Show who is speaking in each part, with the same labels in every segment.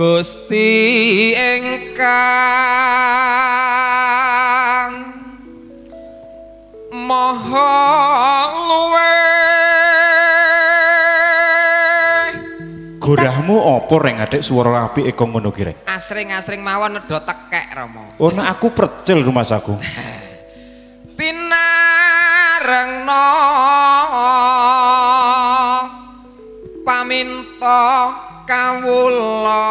Speaker 1: Gusti ingkang Maha Luwih.
Speaker 2: Gorahmu apa reng adek swara apik eko ngono ki reng?
Speaker 1: Asring-asring mawon nedha tekek Rama.
Speaker 2: Oh nek aku percil rumasaku.
Speaker 1: Pinarengna paminta kawula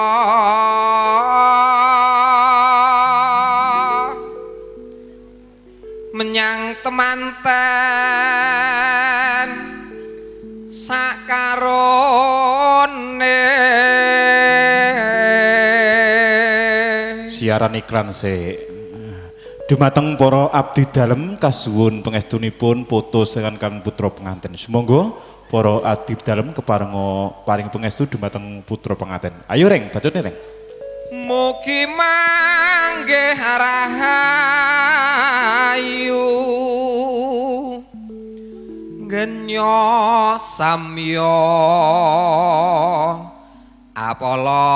Speaker 1: menyang temanten sakarone.
Speaker 2: Siaran iklan sik. Dumateng para abdi dalem kasuwun pangestunipun foto dengan kang putra pengantin. Sumangga para abdi dalem keparenga paring pangestu dumateng putra pengantin. Ayo reng, bacone reng.
Speaker 1: Mugi manggih rahayu genyo samya apala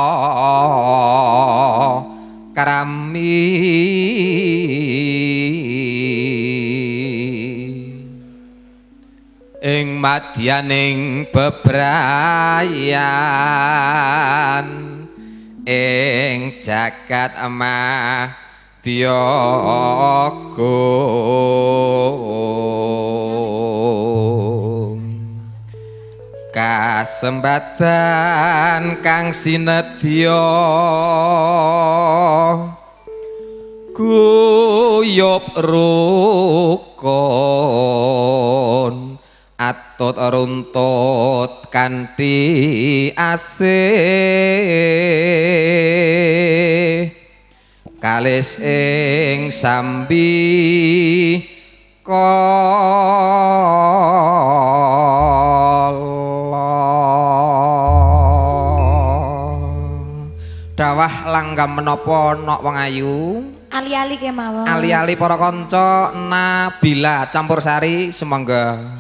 Speaker 1: krami ing madyaning bebrayan ing jagat madya agung kasembatan kang sinedya guyub rukun atut runtut kanthi asih kalis ing sambi kala. Dawah langgam menapa nok wong ayu?
Speaker 3: Ali-ali kemawon.
Speaker 1: Ali-ali para kanca Nabila campur sari sumangga.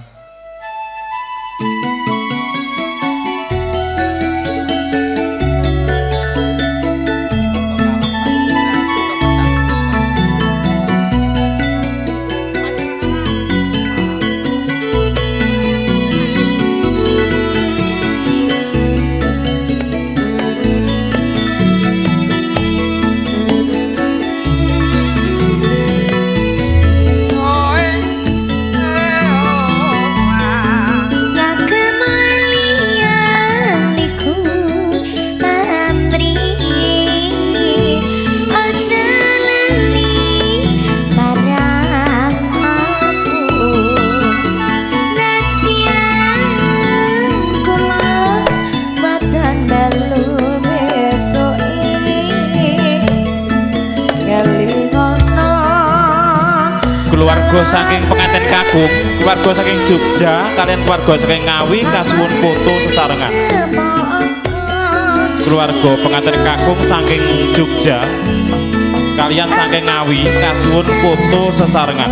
Speaker 2: Keluarga saking pengantin kakung, keluarga saking Jogja, kalian keluarga saking Ngawi kasuwun foto sesarengan. Keluarga pengantin kakung saking Jogja, kalian saking Ngawi kasuwun foto sesarengan.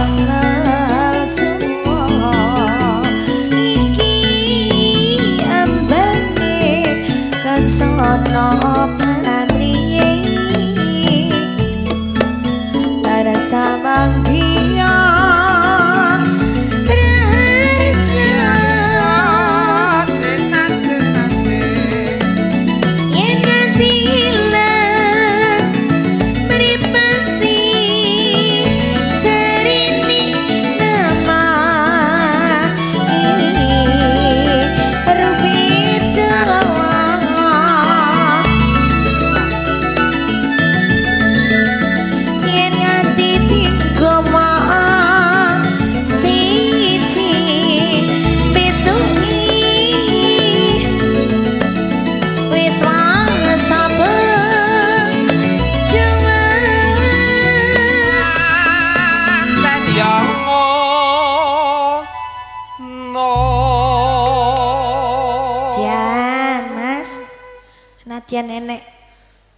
Speaker 3: Nenek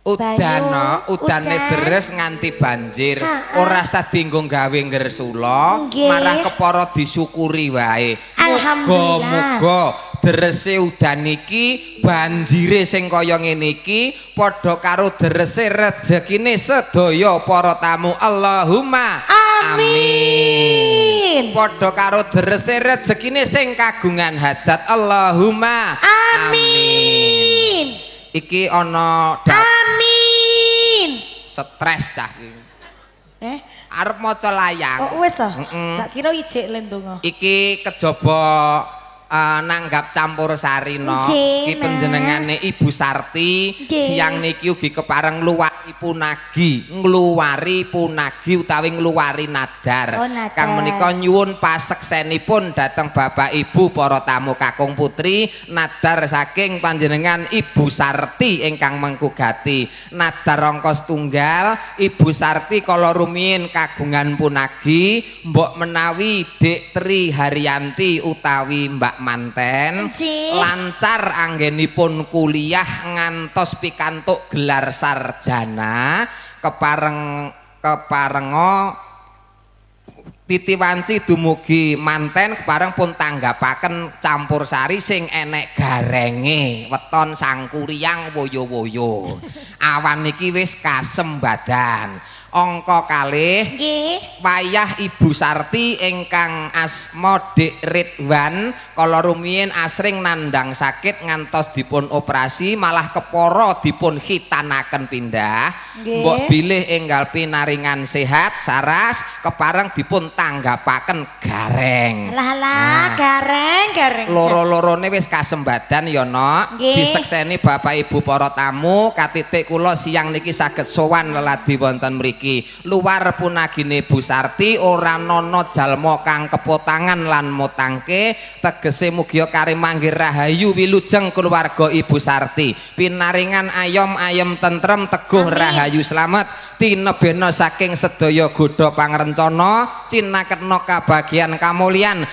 Speaker 1: udan udane deres nganti banjir ora usah dienggo gawe ngresula marah kepara disyukuri wae. Muga-muga Derese udan iki, banjire sing kaya ngene iki padha karo derese rejekine sedaya para tamu. Allahumma amin. Padha karo derese rejekine sing kagungan hajat. Allahumma amin. Iki ana amin. Stres cah iki. Arep maca layang.
Speaker 3: Oh wis to. Tak kira ijek lendonga.
Speaker 1: Iki kejaba nanggap campur sari no. Iki panjenengane Ibu Sarti siang niki ugi kepareng ngluwari punagi, ngluwari punagi utawi ngluwari nadar.
Speaker 3: Oh, nadar.
Speaker 1: Kang menika nyuwun paseksenipun dhateng Bapak Ibu para tamu kakung putri nadar saking panjenengan Ibu Sarti ingkang mengku gati. Nadar angka setunggal Ibu Sarti kala rumiyin kagungan punagi mbok menawi Dik Tri Haryanti utawi Mbak Manten lancar anggenipun kuliah ngantos pikantuk gelar sarjana keparenga titiwanci dumugi manten kepareng pun tanggapaken campur sari sing enek garenge weton sangkuriang woyo-woyo. Awan niki wis kasembadan. Angka kalih wayah Ibu Sarti ingkang asma Dik Ridwan kala rumiyin asring nandhang sakit ngantos dipun operasi malah kepara dipun khitanaken pindah. Mbok bilih enggal pinaringan sehat saras kepareng dipun tanggapaken gareng.
Speaker 3: Lah lah gareng gareng.
Speaker 1: Loro-lorone wis kasembadan ya nok. Disekseni Bapak Ibu para tamu katitik kula siang niki saged sowan leladi wonten mriki. Luar punagine Bu Sarti ora nana jalma kang kepotangan lan motangke tegese mugia karimanggih rahayu wilujeng keluarga Ibu Sarti pinaringan ayom ayem tentrem teguh. Amin. Rahayu slamet tinebena saking sedaya godha pangrencana cinaketna kabagian kamulyan.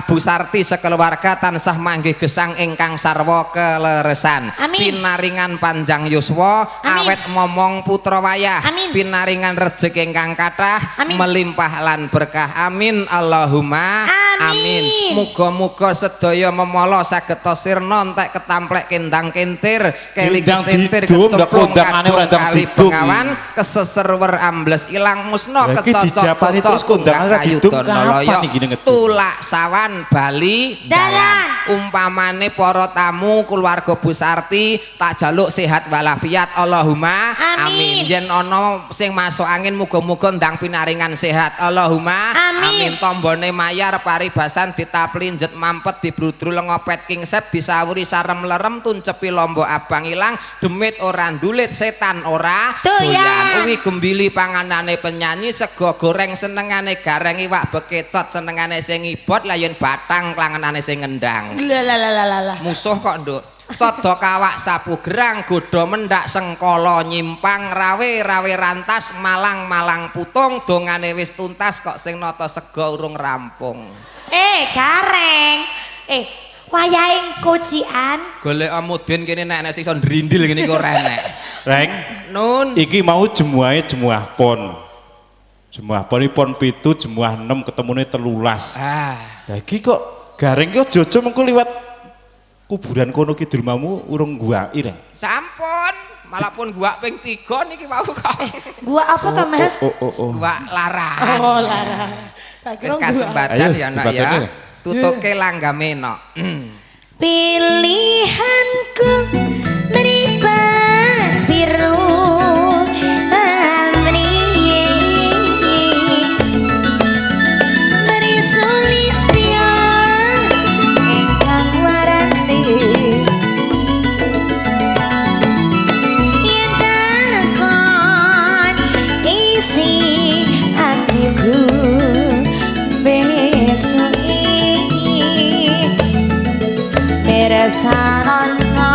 Speaker 1: Bu Sarti sekeluarga tansah manggih gesang ingkang sarwa keleresan. Amin. Pinaringan panjang yuswa awet momong putra wayah. Amin. Pinaringan rejeki ingkang kathah melimpah lan berkah. Amin Allahumma amin. Muga-muga sedaya memala saged sirna entek ketamplek kendang kentir keli kesentir kecemplung kadung kali bengawan keseserwer ambles ilang musna kecocok cocok kayu donoloyo tulak sawan bali dalan. Umpamane para tamu keluarga Bu Sarti tak jaluk sehat walafiat. Allahumma amin. Yen ana sing masuk angin muga-muga ndang pinaringan sehat. Allahumma amin. Tombone mayar paribasan ditapli njet mampet dibludru lengopet kingsep disawuri sarem lerem tuncepi lombok abang ilang demit ora ndulit setan ora doyan. Uwi gembili panganane penyanyi sego goreng senengane gareng iwak bekecot senengane sing ngibot lah yen batang klangenane sing ngendang.
Speaker 3: Lah.
Speaker 1: Musuh kok nduk. Sada kawak sapu gerang godha mendak sengkala nyimpang rawe rawe rantas malang malang putung dongane wis tuntas kok sing nata sega urung rampung.
Speaker 3: Gareng. Wayahe kocian.
Speaker 1: Golek mudin kene nek nek iso ndrindil ngene iki ora enek.
Speaker 2: Reng.
Speaker 1: Nun.
Speaker 2: Iki mau jemuahe jemuah pon. Jemuah pon iki pon 7, jemuah 6 ketemune 13.
Speaker 1: Ah.
Speaker 2: Lah iki kok gareng ki aja-aja mengko liwat kuburan kono kidul mamu urung guwaki, Reng.
Speaker 1: Sampun, malah pun guwak ping 3 niki wau kok.
Speaker 3: Guwak apa to, Mas?
Speaker 1: Guwak larahan.
Speaker 3: Oh, larahan.
Speaker 1: Wis kasembatan ya, Nak ya. Tutuke langgame, Nok.
Speaker 3: Pilihanku mripat biru sarana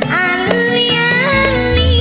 Speaker 3: ali-ali.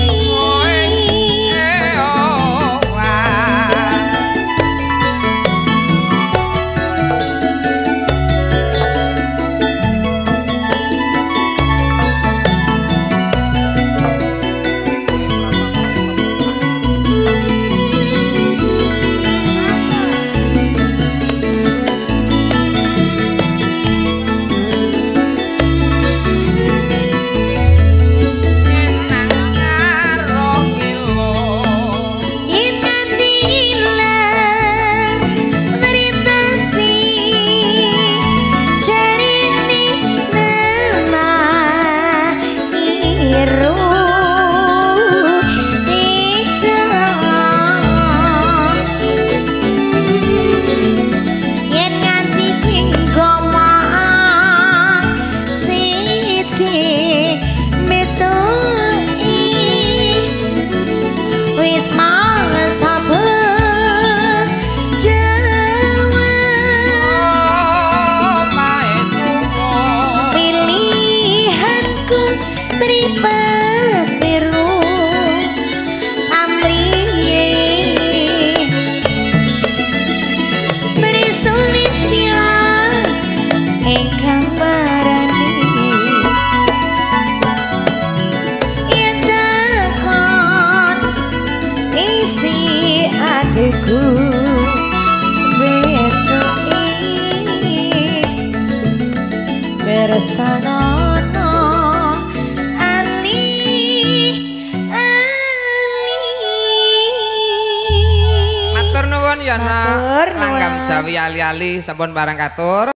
Speaker 3: Mripat biru amriye Berisulistya ingkang marani yen takon isi atiku besok iki bersanono ali ali.
Speaker 1: Matur nuwun ya, Nak.
Speaker 3: Matur nuwun.
Speaker 1: Langgam Jawi ali-ali sampun barang katur.